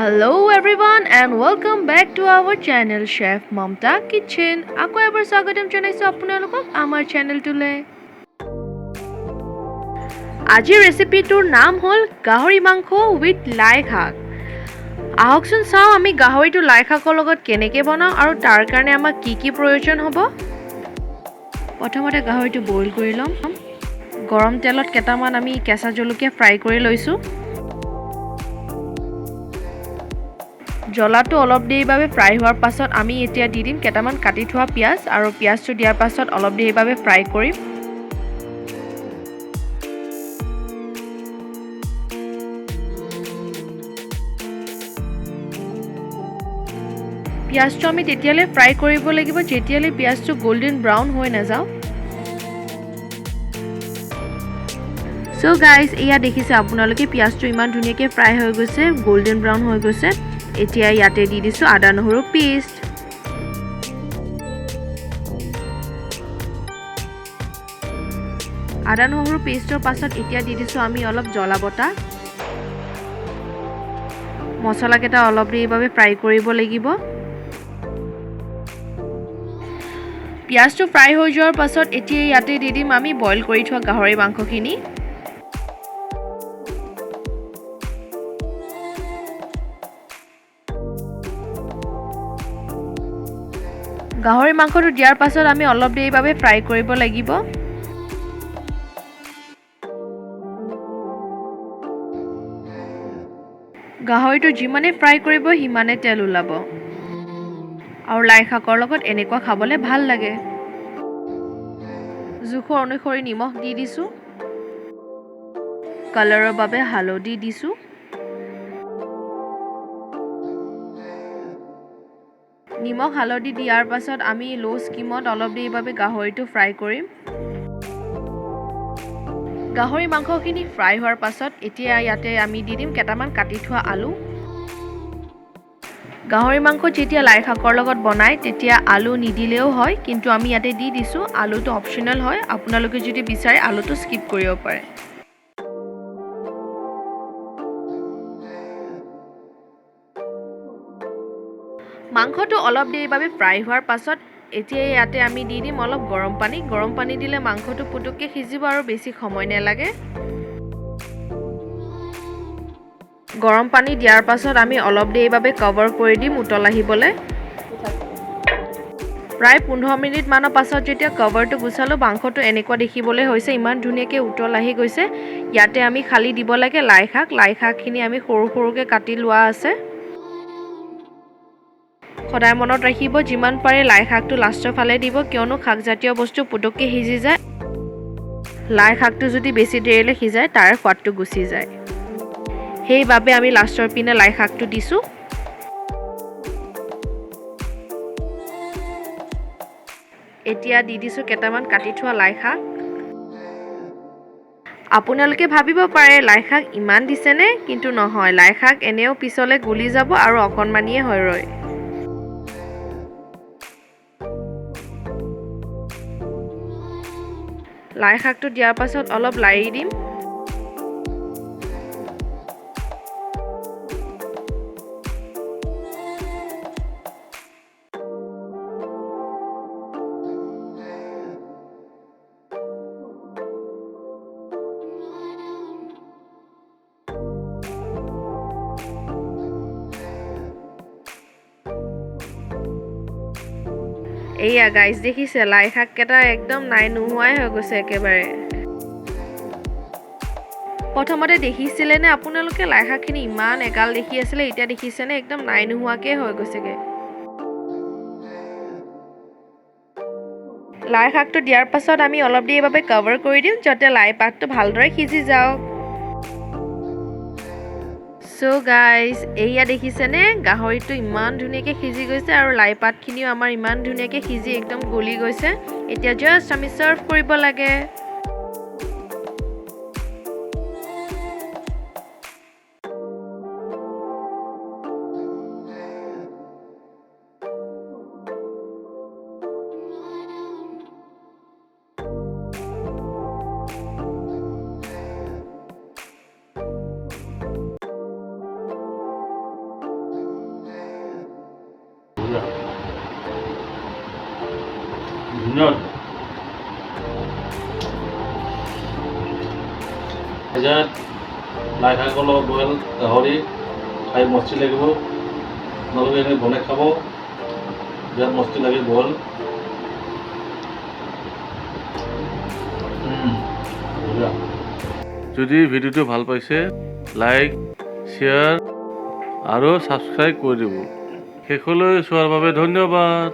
Hello everyone and welcome back to our channel, Chef Mamta Kitchen. আকৌ এবাৰ স্বাগতম জনাইছোঁ আপোনালোকক আমাৰ চেনেলটোলৈ। আজিৰ ৰেচিপিটোৰ নাম হ'ল গাহৰি মাংস উইথ লাই শাক। আহকচোন চাওঁ আমি গাহৰিটো লাই শাকৰ লগত কেনেকৈ বনাওঁ আৰু তাৰ কাৰণে আমাক কি কি প্ৰয়োজন হ'ব। প্ৰথমতে গাহৰিটো বইল কৰি ল'ম। গৰম তেলত কেইটামান আমি কেঁচা জলকীয়া ফ্ৰাই কৰি লৈছোঁ। জ্বলাটো অলপ দেৰিৰ বাবে ফ্ৰাই হোৱাৰ পাছত আমি এতিয়া দি দিম কেইটামান কাটি থোৱা পিঁয়াজ আৰু পিঁয়াজটো দিয়াৰ পাছত অলপ দেৰিৰ বাবে ফ্ৰাই কৰিম। পিঁয়াজটো আমি তেতিয়ালৈ ফ্ৰাই কৰিব লাগিব যেতিয়ালৈ পিঁয়াজটো গল্ডেন ব্ৰাউন হৈ নাযাওঁ। চ' গাইজ, এয়া দেখিছে আপোনালোকে, পিঁয়াজটো ইমান ধুনীয়াকৈ ফ্ৰাই হৈ গৈছে, গল্ডেন ব্ৰাউন হৈ গৈছে। এতিয়া ইয়াতে দি দিছোঁ আদা নহৰু পেষ্ট। আদা নহৰু পেষ্টৰ পাছত এতিয়া দি দিছোঁ আমি অলপ জ্বলা বটা। মছলাকেইটা অলপ দেৰিৰ বাবে ফ্ৰাই কৰিব লাগিব। পিঁয়াজটো ফ্ৰাই হৈ যোৱাৰ পাছত এতিয়া ইয়াতে দি দিম আমি বইল কৰি থোৱা গাহৰি মাংসখিনি। গাহৰি মাংসটো দিয়াৰ পাছত আমি অলপ দেৰিৰ বাবে ফ্ৰাই কৰিব লাগিব। গাহৰিটো যিমানে ফ্ৰাই কৰিব সিমানে তেল ওলাব আৰু লাই শাকৰ লগত এনেকুৱা খাবলৈ ভাল লাগে। জোখৰ অনুসৰি নিমখ দি দিছোঁ। কালাৰৰ বাবে হালধি দিছোঁ। নিমখ হালধি দিয়াৰ পাছত আমি ল' স্কিমত অলপ দেৰিৰ বাবে গাহৰিটো ফ্ৰাই কৰিম। গাহৰি মাংসখিনি ফ্ৰাই হোৱাৰ পাছত এতিয়া ইয়াতে আমি দি দিম কেইটামান কাটি থোৱা আলু। গাহৰি মাংস যেতিয়া লাই শাকৰ লগত বনায় তেতিয়া আলু নিদিলেও হয়, কিন্তু আমি ইয়াতে দি দিছোঁ। আলুটো অপশ্যনেল হয়, আপোনালোকে যদি বিচাৰে আলুটো স্কিপ কৰিব পাৰে। মাংসটো অলপ দেৰিৰ বাবে ফ্ৰাই হোৱাৰ পাছত এতিয়া ইয়াতে আমি দি দিম অলপ গৰম পানী। গৰম পানী দিলে মাংসটো পুটুককৈ সিজিব আৰু বেছি সময় নালাগে। গৰম পানী দিয়াৰ পাছত আমি অলপ দেৰিৰ বাবে কভাৰ কৰি দিম উতল আহিবলৈ। প্ৰায় 15 মিনিটমানৰ পাছত যেতিয়া কভাৰটো গুচালোঁ, মাংসটো এনেকুৱা দেখিবলৈ হৈছে, ইমান ধুনীয়াকৈ উতল আহি গৈছে। ইয়াতে আমি খালী দিব লাগে লাই শাক। লাই শাকখিনি আমি সৰু সৰুকৈ কাটি লোৱা আছে। সদায় মনত ৰাখিব, যিমান পাৰে লাই শাকটো লাষ্টৰ ফালে দিব, কিয়নো শাকজাতীয় বস্তু পুটুককৈ সিজি যায়। লাই শাকটো যদি বেছি দেৰিলৈ সিজায়, তাৰ সোৱাদটো গুচি যায়। সেইবাবে আমি লাষ্টৰ পিনে লাই শাকটো দিছোঁ। এতিয়া দি দিছোঁ কেইটামান কাটি থোৱা লাই শাক। আপোনালোকে ভাবিব পাৰে, লাই শাক ইমান দিছেনে? কিন্তু নহয়, লাই শাক এনেও পিছলৈ গলি যাব আৰু অকণমানিয়ে হৈ ৰয়। লাই শাকটো দিয়াৰ পাছত অলপ লাৰি দিম। এইয়া গাইজ, দেখিছে, লাই শাককেইটা একদম নাই নোহোৱাই হৈ গৈছে একেবাৰে। প্ৰথমতে দেখিছিলেনে আপোনালোকে, লাই শাকখিনি ইমান এগাল দেখি আছিলে? এতিয়া দেখিছেনে, একদম নাই নোহোৱাকৈ হৈ গৈছেগৈ। লাই শাকটো দিয়াৰ পাছত আমি অলপ দেৰিৰ বাবে কভাৰ কৰি দিম, যাতে লাই পাতটো ভালদৰে সিজি যাওক। চ' গাইজ, এইয়া দেখিছেনে, গাহৰিটো ইমান ধুনীয়াকৈ সিজি গৈছে আৰু লাই পাতখিনিও আমাৰ ইমান ধুনীয়াকৈ সিজি একদম গলি গৈছে। এতিয়া জাষ্ট আমি ছাৰ্ভ কৰিব লাগে। ধুনীয়া হৈছে। ইয়াত লাই শাকৰ লগত বইল গাহৰি খাই মস্তি লাগিব। আপোনালোকে এনেই বনাই খাব, বিৰাট মস্তি লাগে বইল। বঢ়িয়া। যদি ভিডিঅ'টো ভাল পাইছে, লাইক, শ্বেয়াৰ আৰু ছাবস্ক্ৰাইব কৰি দিব। শেষলৈ চোৱাৰ বাবে ধন্যবাদ।